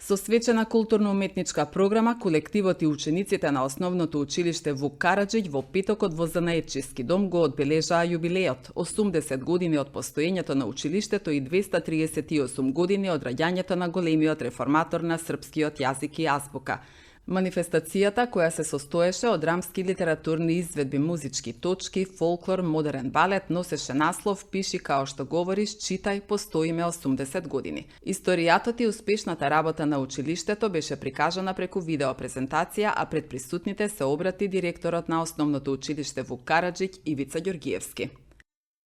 Со свечена културно-уметничка програма, колективот и учениците на Основното училиште Вук Караџиќ во петокот во Занаетчиски дом го одбележаа јубилеот, 80 години од постоењето на училиштето и 238 години од раѓањето на големиот реформатор на српскиот јазик и азбука. Манифестацијата, која се состоеше од драмски и литературни изведби, музички точки, фолклор, модерен балет, носеше наслов "Пиши као што говориш, читај, постоиме 80 години". Историјатот и успешната работа на училиштето беше прикажана преку видеопрезентација, а пред присутните се обрати директорот на Основното училиште Вук Караџиќ Ивица Ѓоргиевски.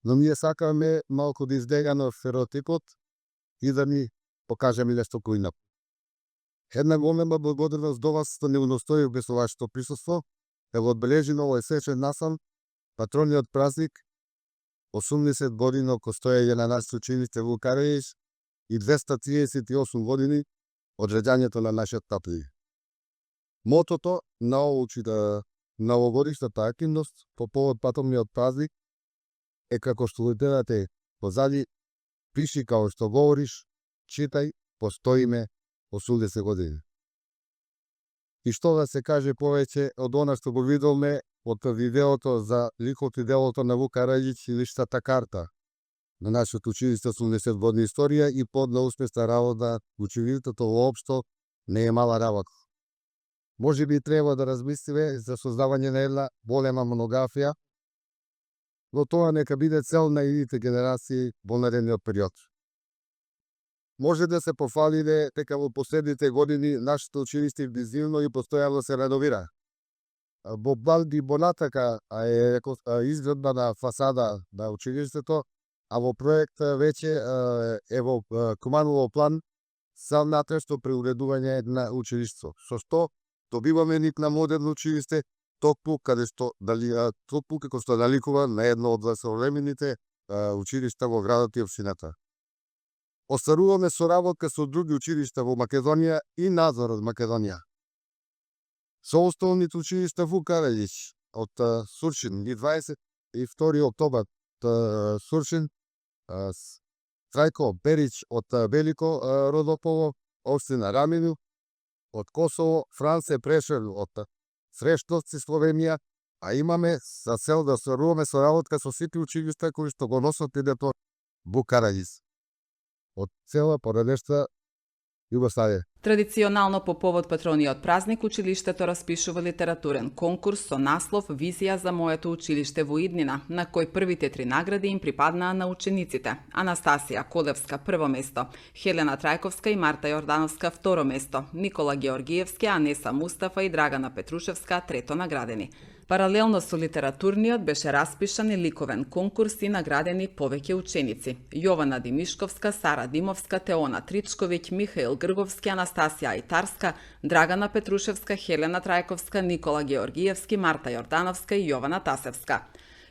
Но ние сакаме малку да избегаме стереотипот и да ни покажеме нешто поинаку. Една голема благодарност до вас што не уностоивте со вашето присуство, ево одбележено овој свечен насам, патрониот празник, 80 години од постоење на нашето училиште Вук Караџиќ и 238 години од раѓањето на нашиот тапи. Мотото на новогодишната активност по повод патрониот празник е како што гледате позади, пиши као што говориш, читај, постоиме 80 години. И што да се каже повеќе од она што го видовме од видеото за ликот и делото на Вук Караџиќ и личната карта на нашето училиште 80 години историја и подна успешна работа, училиштето воопшто не е мала работа. Може би треба да размислиме за создавање на една голема монографија, но тоа нека биде цел на идните генерации во наредниот период. Може да се пофалиде дека во последните години нашето училиште интензивно и постојано се реновира. Во Балди Бонатака е изгледна на фасада на училиштето, а во проект веќе е во команово план за натрешно преуредување на училиштето. Со што добиваме ник на модерно училиште, токму како што наликува на едно од современите училишта во градот и општината. Остваруваме соработка со други училишта во Македонија и надвор од Македонија. Со основните училишта Вук Караџиќ од Сурчин и 22 октобар од Сурчин, Трајко Берич од Велико Родополо, општина Рамину, од Косово, Франце Прешер од Срештовци, Словенија, а имаме за цел да остваруваме соработка со сите училишта кои што го носат името Вук Караџиќ од цела поредешта Југославија. Традиционално по повод патрониот празник, училиштето распишува литературен конкурс со наслов "Визија за моето училиште во иднина", на кој првите 3 награди им припаднаа на учениците: Анастасија Колевска прво место, Хелена Трајковска и Марта Јордановска второ место, Никола Ѓоргиевски, Анеса Мустафа и Драгана Петрушевска трето наградени. Паралелно со литературниот беше распишан и ликовен конкурс и наградени повеќе ученици: Јована Димишковска, Сара Димовска, Теона Тричковиќ, Михаил Грговски, Анастасија Ајтарска, Драгана Петрушевска, Хелена Трајковска, Никола Ѓоргиевски, Марта Јордановска и Јована Тасевска.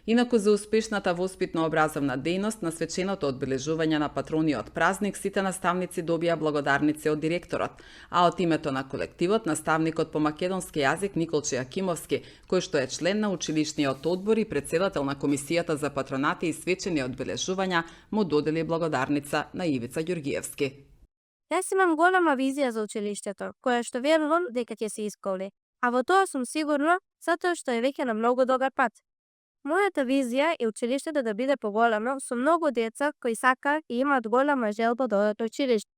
Инаку за успешната воспитно-образовна дејност на свеченото одбележување на патрониот празник, сите наставници добија благодарници од директорот, а од името на колективот, наставникот по македонски јазик Николче Јакимовски, кој што е член на училишниот одбор и председател на комисијата за патронати и свечени одбележувања, му додели благодарница на Ивица Ѓоргиевски. Јас имам голема визија за училиштето, која што верувам дека ќе се исполни, а во тоа сум сигурна затоа што е веќе на многу добар пат. Мојата визија е училиштето да биде поголемо со многу деца кои сакаат и имаат голема желба да одат на училиште.